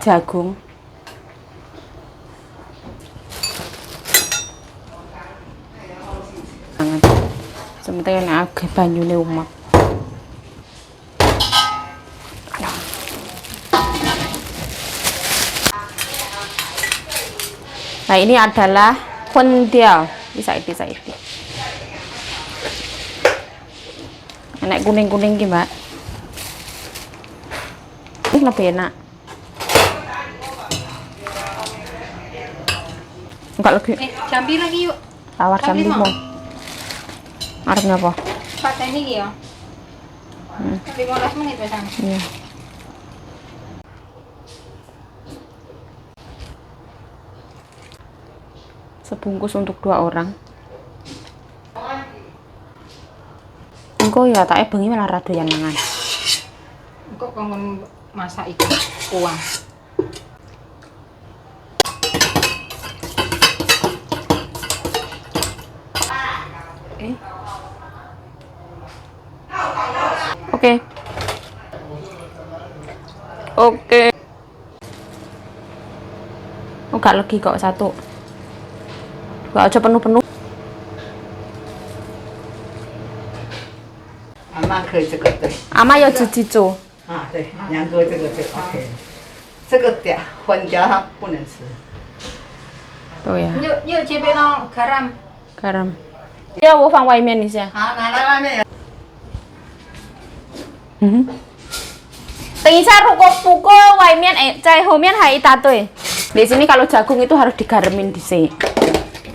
Jagung. Banget. Sementara nek akeh banyune umek. Nah, ini adalah kondial. Bisa itu, bisa itu. Enak kuning-kuning ki, Mbak. Ini lebih enak. Enggak lagi. Jambi lagi yuk. Tawar jam Jam 5. Arep ngapa? Pateni iki ya. 15 menit wis. Iya. Sebungkus untuk 2 orang. Engko ya tak bengi malah ra doyan mangan. Engko kongkon masak iku kuah. Oke. Oke. Oh, gak legi kok 1. 2 aja penuh-penuh. 阿妈可以这个对。阿妈要自己做。啊，对，两个这个就 OK。这个掉粉条它不能吃。对呀。你有这边喏，garam。 Garam。要我放外面一下。好，拿来外面。嗯。等一下，如果不够，外面哎，在后面还一大堆。Di sini kalau jagung itu harus digaremin dhisik.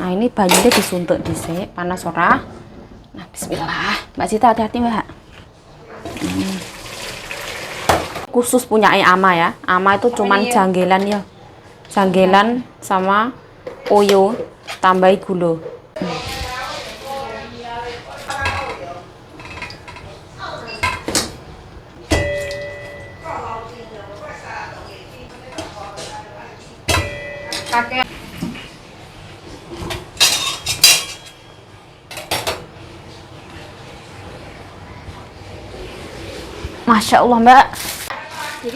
Nah, ini banyunya disuntuk dhisik, panas ora? Nah, bismillah. Mbak Sita hati-hati, Mbak. Khusus punya Ama ya. Ama itu cuman janggelan ya. Janggelan sama oyo tambahi gula. Pakai. Masya Allah, Mbak.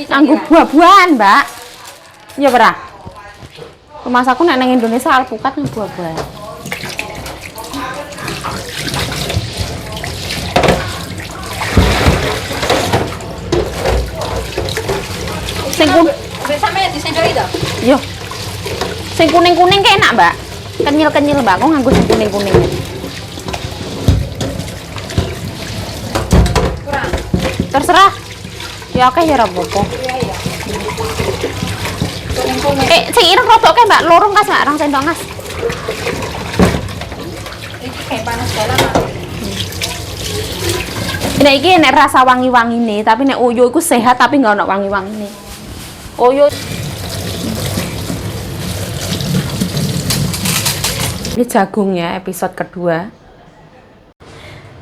Nganggo buah-buahan, Mbak. Iya, ora? Rumah aku nek nang Indonesia alpukat nang buah-buahan. Sing sampe disendoki to? Iya. Sing kuning-kuning ki enak, Mbak. Kenyil-kenyil, Mbak. Aku nganggo sing kuning-kuning. Kurang. Terserah. Ya oke ya ora apa-apa. Iya, iya. Kuning-kuning. Sing ireng rada oke, Mbak. Loro ngas, Mbak. Rong sendok ngas. Iki kayak panas dalam, Mbak. Nek iki nek rasa wangi-wangine, tapi nek oyo iku sehat tapi nggak ono wangi-wangine. Oyo. Ini jagung ya, episode kedua.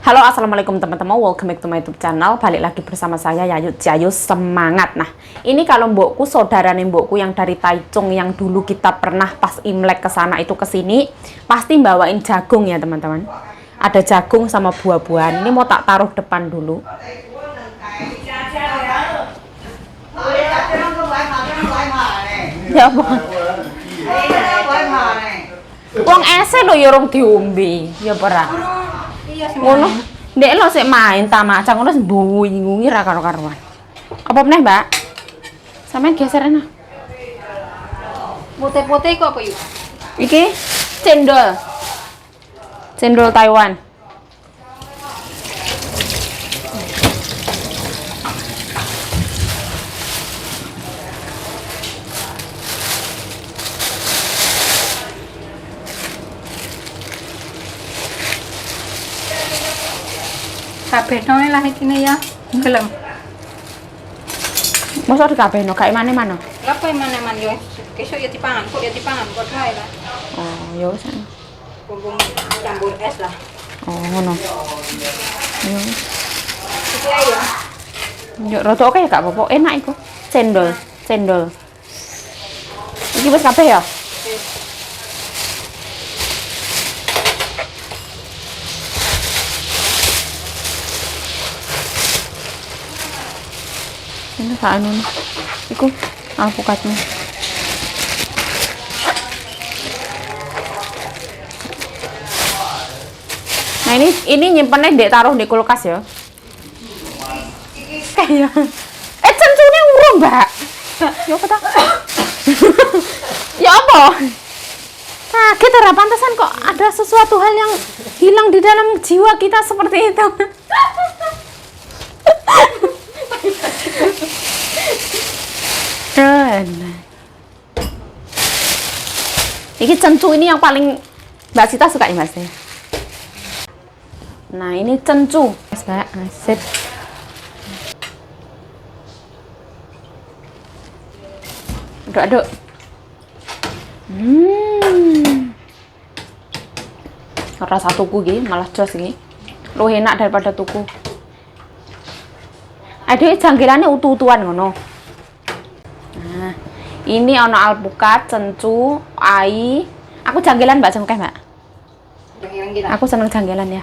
Halo, assalamualaikum teman-teman, welcome back to my YouTube channel. Balik lagi bersama saya Yayut Jayu Semangat. Nah, ini kalau mbokku, saudarane mbokku yang dari Taichung yang dulu kita pernah pas Imlek ke sana itu ke sini, pasti bawain jagung ya teman-teman. Ada jagung sama buah-buahan. Ini mau tak taruh depan dulu. Ya apa? Wong ese lho ya urung diombe, ya apa ora? Iya, ngono. Ndek lho sik main ta macang ngono mbingungi ra karo-karuan. Apa meneh, Mbak? Sampeyan geser enak. Pote-pote iku apa yuk? Iki cendol. Cendol Taiwan. Kabehno lah ikine ya. Gelem. Mosok dikabehno gak emane-mane? Lah apa emane-emane yo? Besok ya dipangan, kok ya dipangan padha ae lah. Oh, ya wis. Bumbung campur es lah. Oh, ngono. Ya wis. Iki ae ya. Yo rada oke ya gak apa-apa, enak iku. Cendol, cendol. Iki wis kabeh ya? Wis. Ini sak anu. Iku Alpukatmu. Nah, ini nyimpennya dek taruh di kulkas ya. Kayak cencune urung, Mbak. Ya apa ta? Ya apa? Kaget ora pantesan kok ada sesuatu hal yang hilang di dalam jiwa kita seperti itu. Keren. Ini cencu ini yang paling Mbak Sita suka nih Mas. Nah ini cencu, Mbak, sip. Aduk-aduk. Rasa tuku iki malah jos iki. Luwih enak daripada tuku. Aduh, janggelane utu-utuan ngono. Nah, ini ono alpukat, cencu, ai. Aku janggelan Mbak cengkeh, Mbak. Aku seneng janggelan ya.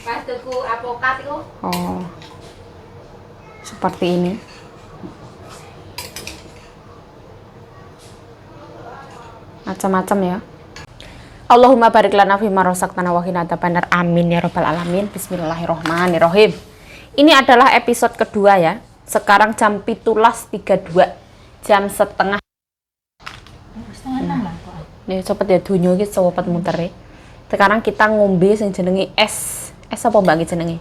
Pas tuku alpukat iku. Oh. Seperti ini. Macam-macam ya. Allahumma barik lana fima razaqtana wa qina adzabannar. Amin ya rabbal alamin. Bismillahirrahmanirrahim. Ini adalah episode kedua ya. Sekarang jam 17.32. Jam setengah. Setengah enam lah kok. Nih cepet ya dunyo iki cepet muter e. Sekarang kita ngombe sing jenenge es. Es apa Mbak iki jenenge?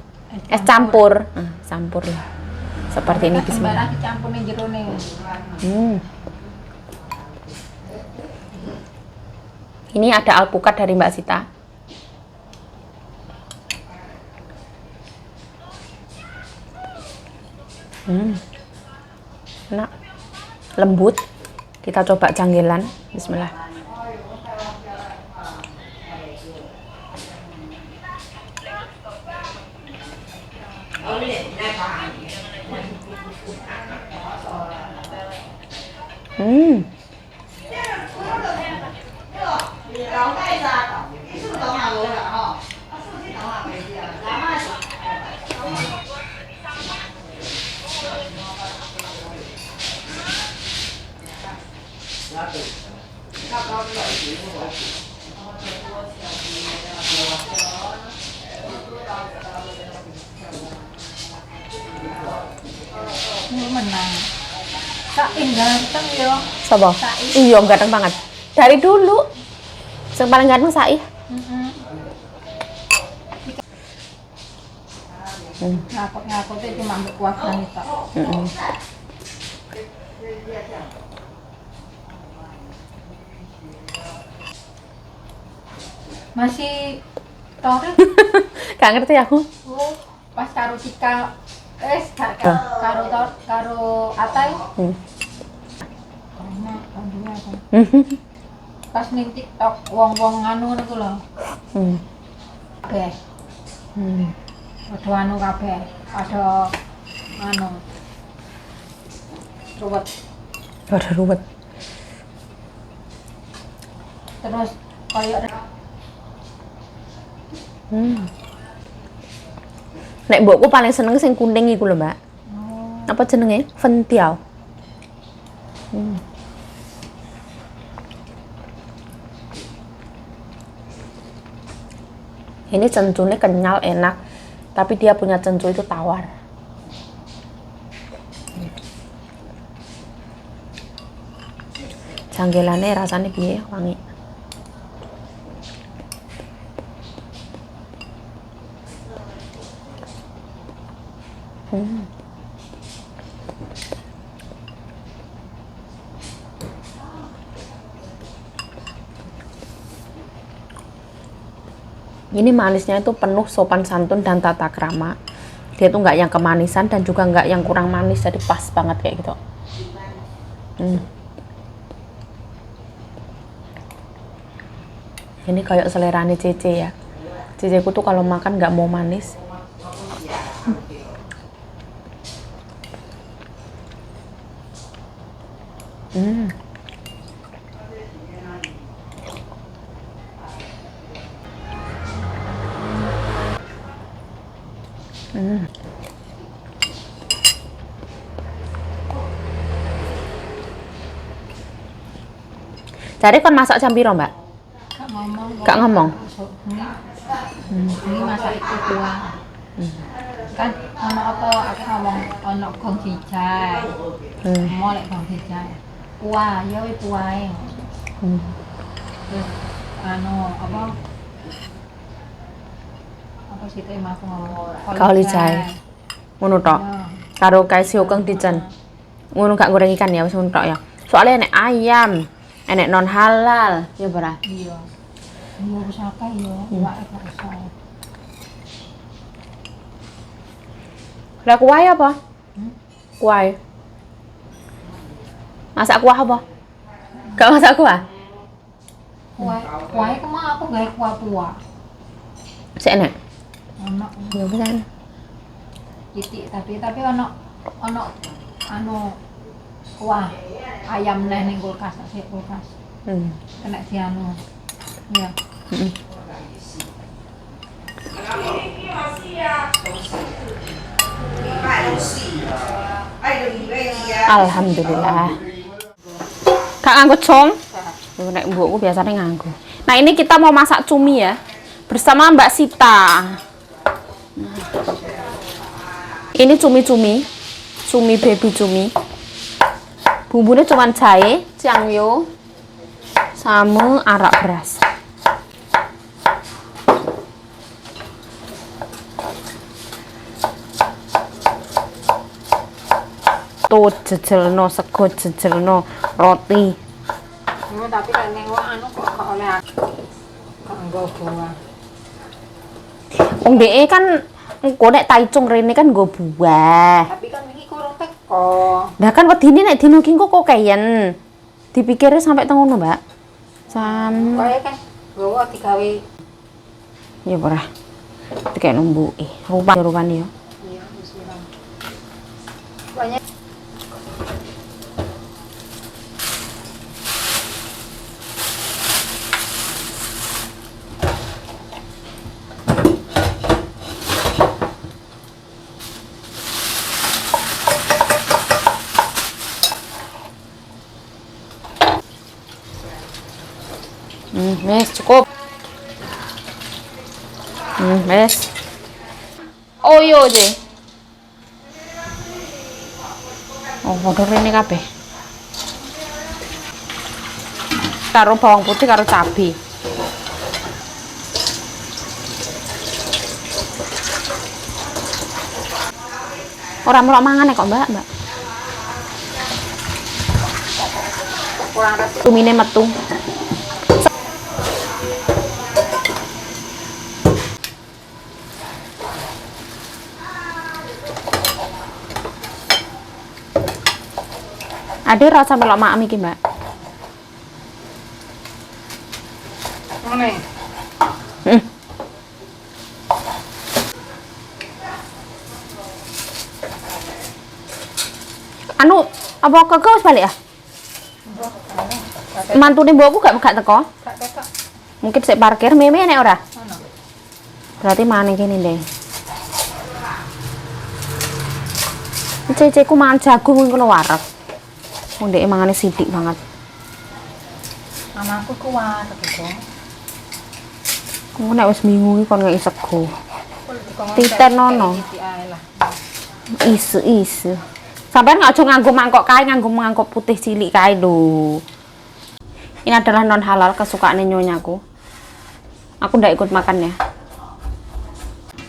Es campur. Campur ya. Seperti ini bismillah. Dicampur ning jerone. Ini ada alpukat dari Mbak Sita. Enak. Lembut. Kita coba janggelan. Bismillah. Ini menang. Sain ganteng yo. Sapa? Iya, ganteng banget. Dari dulu. Yang paling ganteng Sai. Ngakut-ngakutnya cuma mbek kuasane tok. Masih Torek? Gak ngerti aku. Oh, pas karo Cika, karo karo Atai. Pas ning TikTok wong-wong anu ngono ku lho. Kabeh. Padha anu kabeh, padha anu. Ruwet. Padha ruwet. Terus koyo Nek mbokku paling seneng sing kuning iku lho, Mbak. Oh. Apa jenenge? Fentiao. Ini cencune kenyal enak, tapi dia punya cencu itu tawar. Janggelane rasane piye? Wangi. Ini manisnya itu penuh sopan santun dan tata krama. Dia tuh nggak yang kemanisan dan juga nggak yang kurang manis, jadi pas banget kayak gitu. Ini kayak selerane Cece ya. Ceceku tuh kalau makan nggak mau manis. Jadi kon masak jam piro, Mbak? Gak ngomong. Gak ngomong? Ini masak itu kuah. Kan ono apa aku ngomong ono gong jijai. Mau lek gong jijai. Kuah, ya wis kuahe. Terus anu apa? Apa sih teh aku ngomong? Kaoli jai. Ngono tok. Karo kae siokeng dicen. Ngono gak goreng ikan ya wis ngono tok ya. Soalnya enek ayam, enek non halal, ya ora? Iya. Iya wis akeh ya, iwake gak iso. Lah kuah apa? Kuah. Masak kuah apa? Gak masak kuah? Kuah, kuah iku mah aku gawe kuah puah. Sik enek. Ono. Ya wis enek. Titik tapi ono ono anu kuah ayam neh ning kulkas, sik kulkas. Kena dianu. Iya. Alhamdulillah. Gak nganggo cong? Nek mbokku biasanya nganggo. Nah, ini kita mau masak cumi ya bersama Mbak Sita. Nah. Ini cumi-cumi, cumi baby cumi. Bumbunya cuman jahe, ciangyo, sama arak beras. Tuh jejelno sego, jejelno roti. Tapi kan ning anu kok gak oleh kok nggo buah. Wong dheke kan engko nek Taichung rene kan nggo buah. Tapi kan wingi kurang teko. Lah kan wedine nek dino ki engko kokeyen. Dipikire sampai teng ngono, Mbak. Sam. Kowe kan nggawa digawe. Ya ora. Dikek numbuki. Rupa-rupane ya. Iya, wis ora. Banyak. Wes cukup. Wes. Oh iya je. Oh, padha rene kabeh. Karo bawang putih karo cabe. Ora melok mangan kok, Mbak, Mbak. Kurang resik. Cumine metu. Ada rasa melok maem iki, Mbak. Ngene. Anu, apa keke wis balik ya? Mantune mbokku gak teko? Gak teko. Mungkin sik parkir meme nek ora? Ono. Berarti maneh kene ndek. Ceceku mangan jagung ngono wareg. Wong ndeke mangane sithik banget. Mamaku ku wareg iku. Engko nek wis minggu iki kon ngeki sego. Titenono. Isu-isu. Sampeyan nggak aja nganggo mangkok kae, nganggo mangkok putih cilik kae lho. Ini adalah non halal kesukaane nyonyaku. Aku ndak ikut makan ya.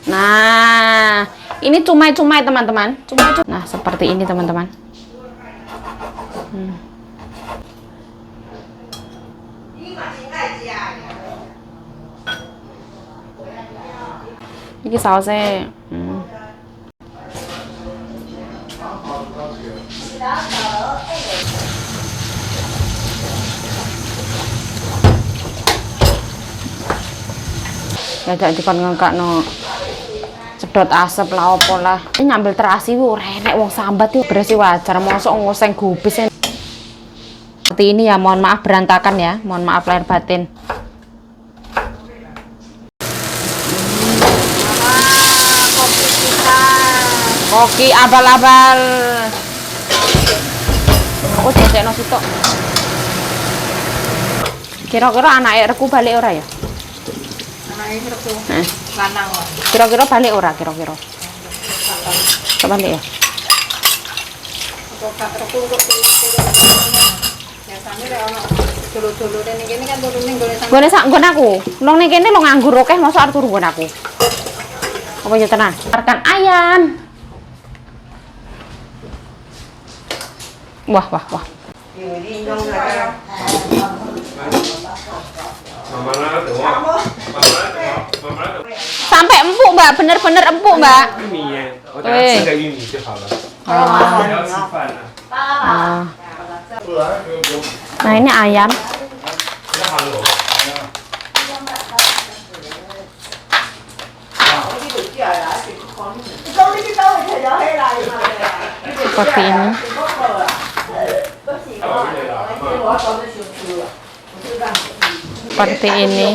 Nah, ini cumai-cumai teman-teman. Cumai-cumai. Nah, seperti ini teman-teman. Ini sausnya. Ya gak dikon ngengkakno sedot asap lah opo lah. Ini ngambil terasi ku ora enek wong sambat iki beres wajar mosok ngoseng gubis. Seperti ini ya, mohon maaf berantakan ya, mohon maaf lahir batin. Kopi kita Koki abal-abal. Oh, dadekno sitok. Kira-kira anake reku balik ora ya? Anake reku. Heeh. Lanang kok. Kira-kira balik ora kira-kira? Kok balik ya? Apa gak reku kok turu-turu. Biasane lek ono dulur-dulure ning kene kan turune nggone sampe. Nggone sak nggon aku. Nang ning kene lo nganggur akeh mosok arep turu nggon aku. Apa ya tenang? Makan ayam. Wah, wah, wah. Sampai empuk, Mbak. Bener-bener empuk, Mbak. Nah, ini ayam. Seperti ini. Seperti ini.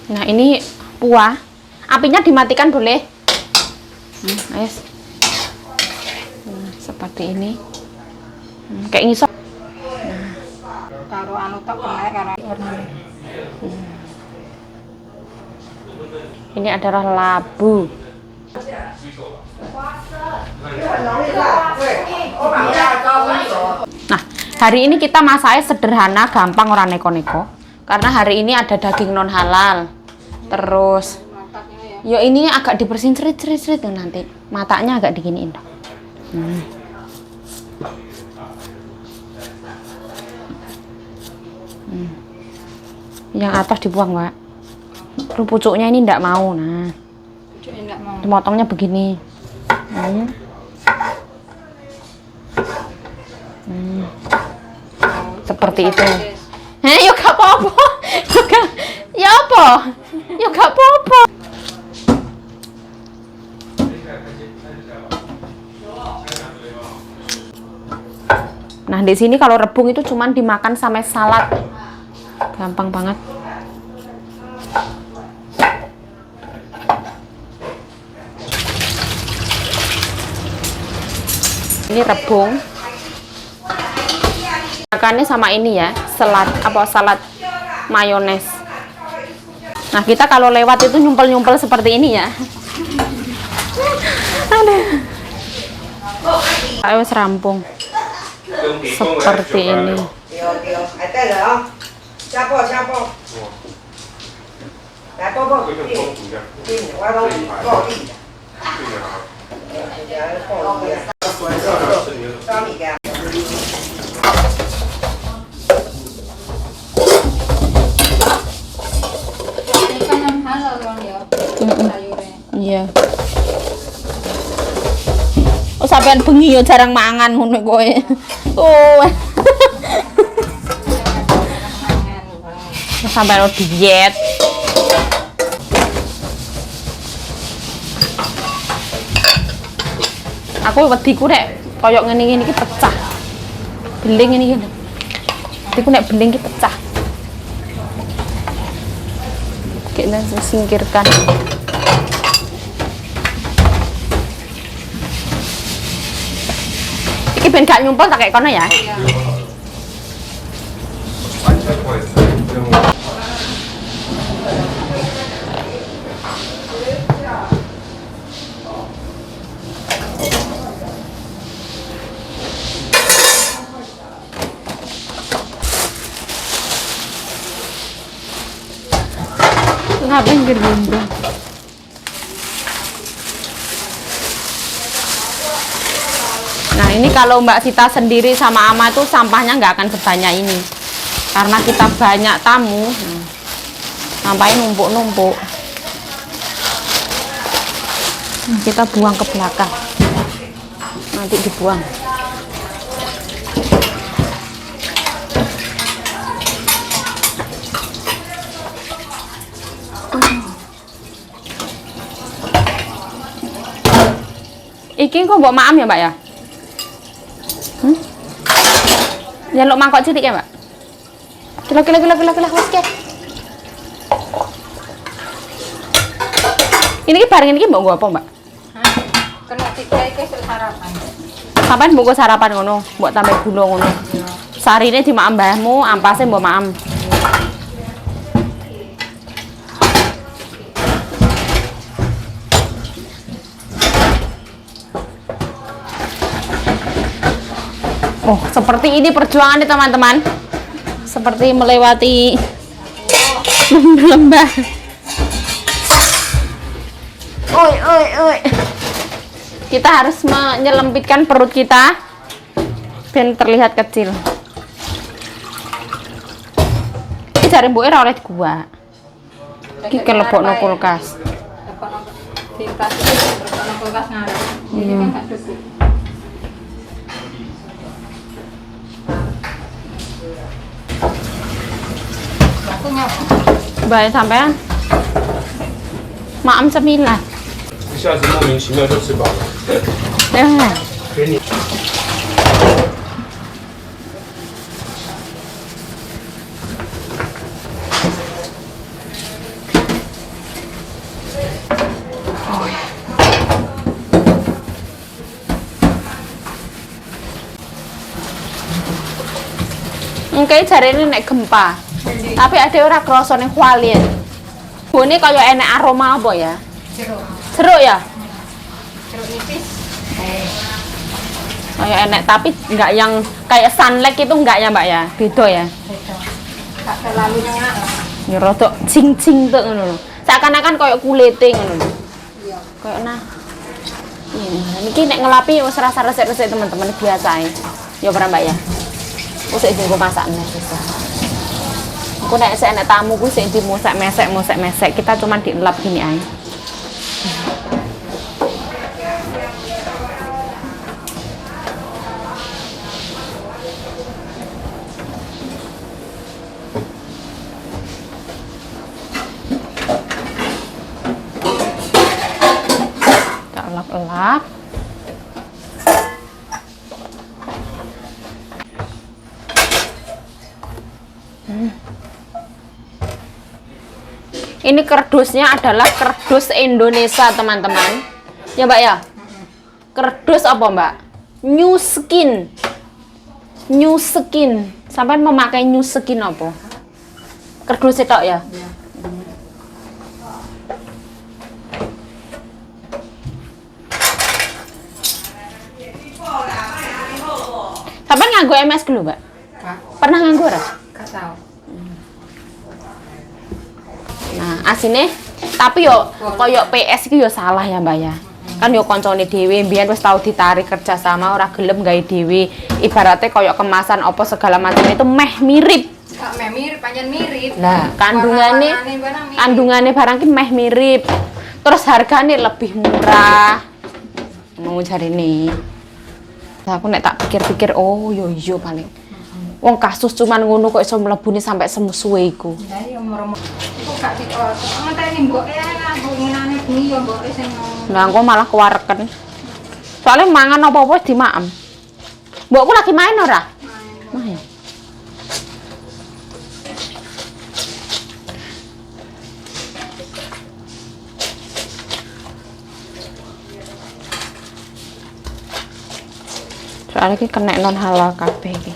Nah, ini puah. Apinya dimatikan boleh? Ayo. Nah, seperti ini. Kayak ngisok. Nah. Karo anu tok kena karo warnane. Ini adalah labu. Nah, hari ini kita masaknya sederhana, gampang, ora neko-neko. Karena hari ini ada daging non halal. Terus, ya ini agak dibersihin cerit-cerit-cerit tuh nanti. Matanya agak diginiin dong. Yang atas dibuang, Mbak. Terus pucuknya ini ndak mau, nah. Pucuknya ndak mau. Dimotongnya begini. Seperti itu. Heh, ya gak apa-apa. Ya apa? Ya gak apa-apa. Nah, di sini kalau rebung itu cuman dimakan sama salad. Gampang banget. Ini rebung. Makannya sama ini ya, salad apa salad mayones. Nah, kita kalau lewat itu nyumpel-nyumpel seperti ini ya. Aduh. Ayo serampung. Seperti ini. Iya. Oh, sampean bengi yo jarang mangan ngono kowe. Oh. Sampean diet. Aku wediku nek koyo ngene-ngene iki pecah. Beling ngene iki lho. Wediku nek beling iki pecah. Kita singkirkan. Iki ben gak nyumpel tak kayak kono ya. Ngapain gerindra? Nah, ini kalau Mbak Sita sendiri sama Ama itu sampahnya nggak akan sebanyak ini. Karena kita banyak tamu, sampahnya numpuk-numpuk. Nah, kita buang ke belakang. Nanti dibuang. Iki kok mbok maam ya, Mbak ya? Ya lo mangkok cilik ya, Mbak? Kilo kilo kilo kilo kilo wis ke. Ini ki bareng ini ki mbok nggo apa, Mbak? 3 iki esuk sarapan. Sampeyan bungkus sarapan ngono, mbok tambah gula ngono. Sarine dimaem mbahmu, ampase mbok maem. Oh, seperti ini perjuangan nih teman-teman. Seperti melewati lembah. Oi, oi, oi. Kita harus menyelempitkan perut kita biar terlihat kecil. Ini jare mboke ora oleh gua. Iki kelebokno kulkas. Lebokno di tas iki lebokno kulkas ngarep. Ini kan gak cukup. Aku nyapa? Bae sampean. Maem cemilan. 一下子莫名其妙就吃饱了。给你。 Engke jarene nek gempa. Tapi ada ora krasa ning Hualien. Bone kaya enek aroma apa ya? Jeruk. Jeruk ya? Jeruk nipis. Kayak enek tapi enggak yang kayak sunlight itu enggak ya, Mbak ya? Beda ya? Beda. Gak terlalu nyengat lah. Ya rodok cing-cing tuh ngono lho. Seakan-akan koyo kulite ngono lho. Iya. Koyo nah. Ini niki nek ngelapi wis rasa resik-resik teman-teman biasa ae. Ya ora Mbak ya? Wis sik dienggo masak neh wis. Engko nek sik enek tamu kuwi sik dimosek-mesek, mosek-mesek. Kita cuman dielap gini ae. Kita elap-elap. Ini kerdusnya adalah kerdus Indonesia, teman-teman. Ya, Mbak ya? Kerdus apa, Mbak? New Skin. New Skin. Sampai memakai New Skin apa? Kerdus itu ya? Iya. Sampai nganggo MS dulu, Mbak? Kak, Pernah nganggo ora? gak tau. Nah, asine tapi yo koyo PS iki yo salah ya, Mbak ya. Kan yo koncone dhewe mbiyen wis tau ditarik kerja sama ora gelem gawe dhewe. Ibaratnya koyo kemasan apa segala macam itu meh mirip. Gak meh mirip, pancen mirip. Nah, kandungane Warna-warnane barang mirip. kandungane barang ki meh mirip. Terus hargane lebih murah. Mau jarine. Lah aku nek tak pikir-pikir, oh yo yo paling. Wong kasus cuman ngono kok iso mlebune sampai semusuhe iku. Lah iya merem. Iku gak dikotok. Ngenteni mboke ae lah, ngenane bengi ya mboke sing ngomong. Lah engko malah kewareken. Soalnya mangan apa-apa wis dimaem. Mbokku lagi main ora? Main. Soalnya iki kena non halal kabeh iki.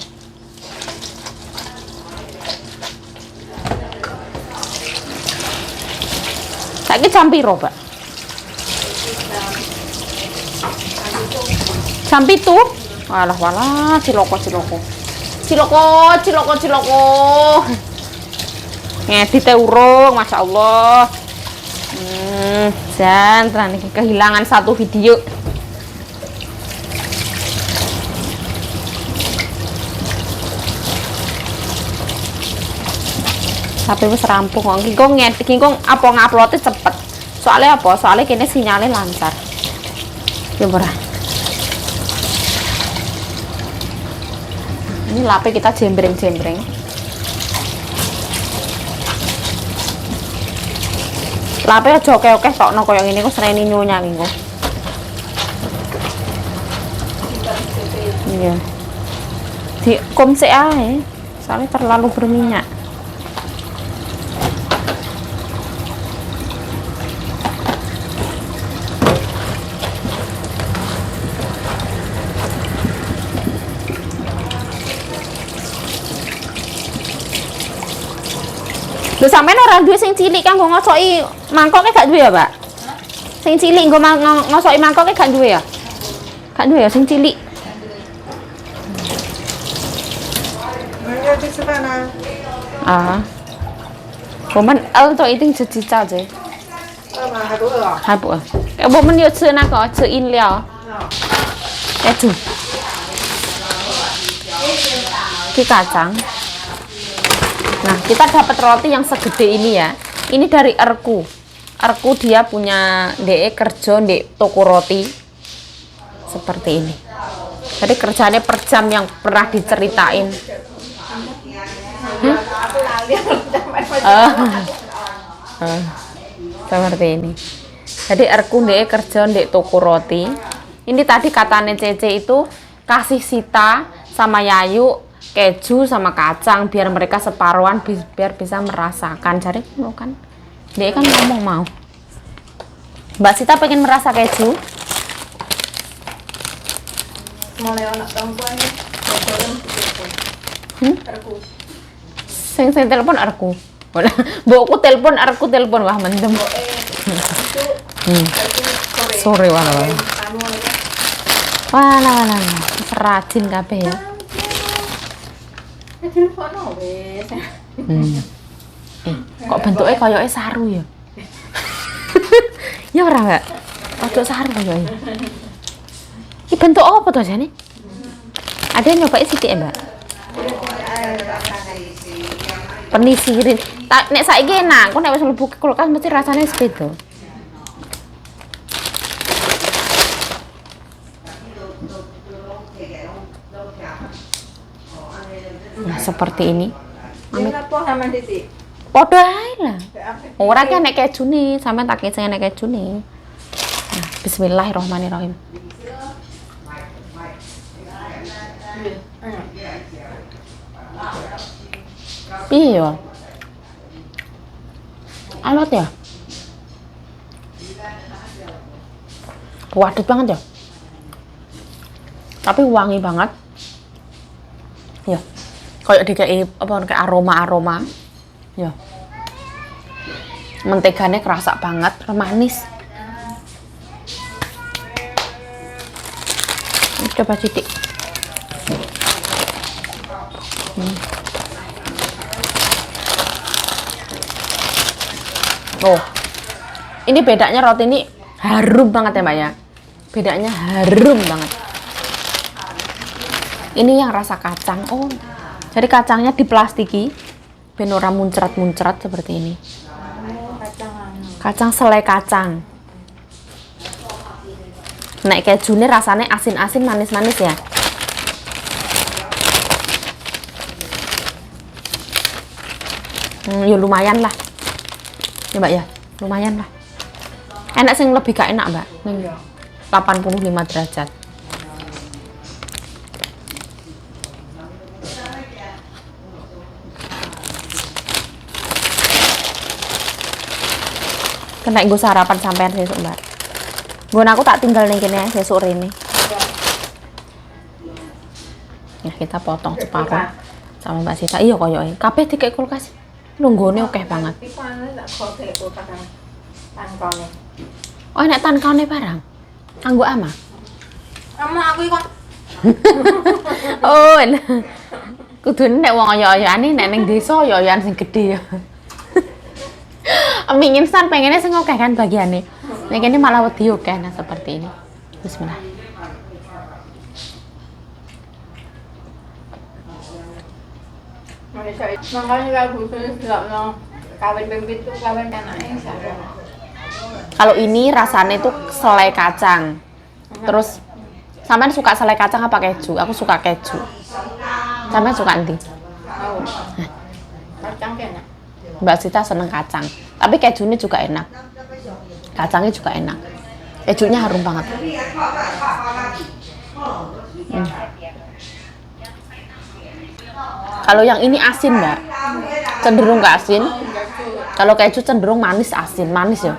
Saiki jam piro, Mbak? Jam 7? Walah walah, ciloko ciloko. Ciloko ciloko ciloko. Ngedite urung, Masya Allah. Jan tenan iki kehilangan satu video. Tapi wis rampung kok. Iki kok ngedit, iki kok apa ngupload-e cepet. Soalnya apa? Soalnya kene sinyalnya lancar. Ya ora. Ini lape kita jembreng-jembreng. Lape aja oke-oke tokno koyo ngene kok sereni nyonya iki kok. Iya. Di kom sik ae. Soalnya terlalu berminyak. Lho sampean ora duwe sing cilik kanggo ngosoki mangkoke gak duwe ya, Pak? Sing cilik nggo ngosoki mangkoke gak duwe ya? Gak duwe ya sing cilik. 要去吃饭啦？啊。我们都一定吃鸡架子。饿吗？还不饿啊？还不饿。我们有吃那个吃饮料。Keju. Ini kacang. Nah, kita dapat roti yang segede ini ya. Ini dari Erku. Erku dia punya DE kerja di toko roti seperti ini. Jadi kerjanya per jam yang pernah diceritain. Seperti ini. Jadi Erku DE kerja di toko roti. Ini tadi katanya Cece itu kasih Sita sama Yayu keju sama kacang biar mereka separuhan biar bisa merasakan. Jadi kan dia kan ngomong mau. Mbak Sita pengen merasa keju. Mulai anak perempuan nih. Sing sing telepon Erku. Mbokku telepon, Erku telepon wah mendem. Sore wah. Wah, wah, wah, rajin kabeh ya. Kok bentuknya koyoke saru ya? Ya ora, Mbak? Rodok saru koyoke. Iki bentuk apa to jane? Ada yang nyobain sithik, Mbak? Penisirin. Nek saiki enak, kok nek wis mlebu kulkas mesti rasane wis beda. Nah, seperti ini. Podo ae lah. Ora ki nek kejune, sampean tak sing nek kejune. Nah, bismillahirrahmanirrahim. Piye yo? Alot ya? Waduh banget ya. Tapi wangi banget. Ya. Kayak dikei apa kayak aroma-aroma. Ya. Menteganya kerasa banget, manis. Coba sithik. Oh. Ini bedanya roti ini harum banget ya, Mbak ya. Bedanya harum banget. Ini yang rasa kacang. Oh. Jadi kacangnya diplastiki ben ora muncrat-muncrat seperti ini. Kacang selai kacang. Nek kejune rasanya asin-asin manis-manis ya. Ya lumayan lah. Ya Mbak ya, lumayan lah. Enak sing lebih gak enak, Mbak. Ning 85 derajat. Kena nggo sarapan sampean sesuk, Mbak. Nggon aku tak tinggal ning kene sesuk rene. Nah, kita potong separuh sama Mbak Sita. Iya koyoke. Kabeh dikek kulkas. Nunggone akeh banget. Oh, nek tankone barang. Anggo ama. Ama aku kok. Oh, kudune nek wong oyo-oyane nek ning desa oyo-oyoan sing gedhe ya. Mie instan pengennya sing akeh kan bagiane. Nek kene malah wedi akeh nah seperti ini. Bismillah. Kalau ini rasanya itu selai kacang. Terus sampean suka selai kacang apa keju? Aku suka keju. Sampean suka endi? Kacang enak. Mbak Sita seneng kacang, tapi kejunya juga enak. Kacangnya juga enak. Kejunya harum banget. Kalau yang ini asin, Mbak. Cenderung ke asin. Kalau keju cenderung manis asin, manis ya.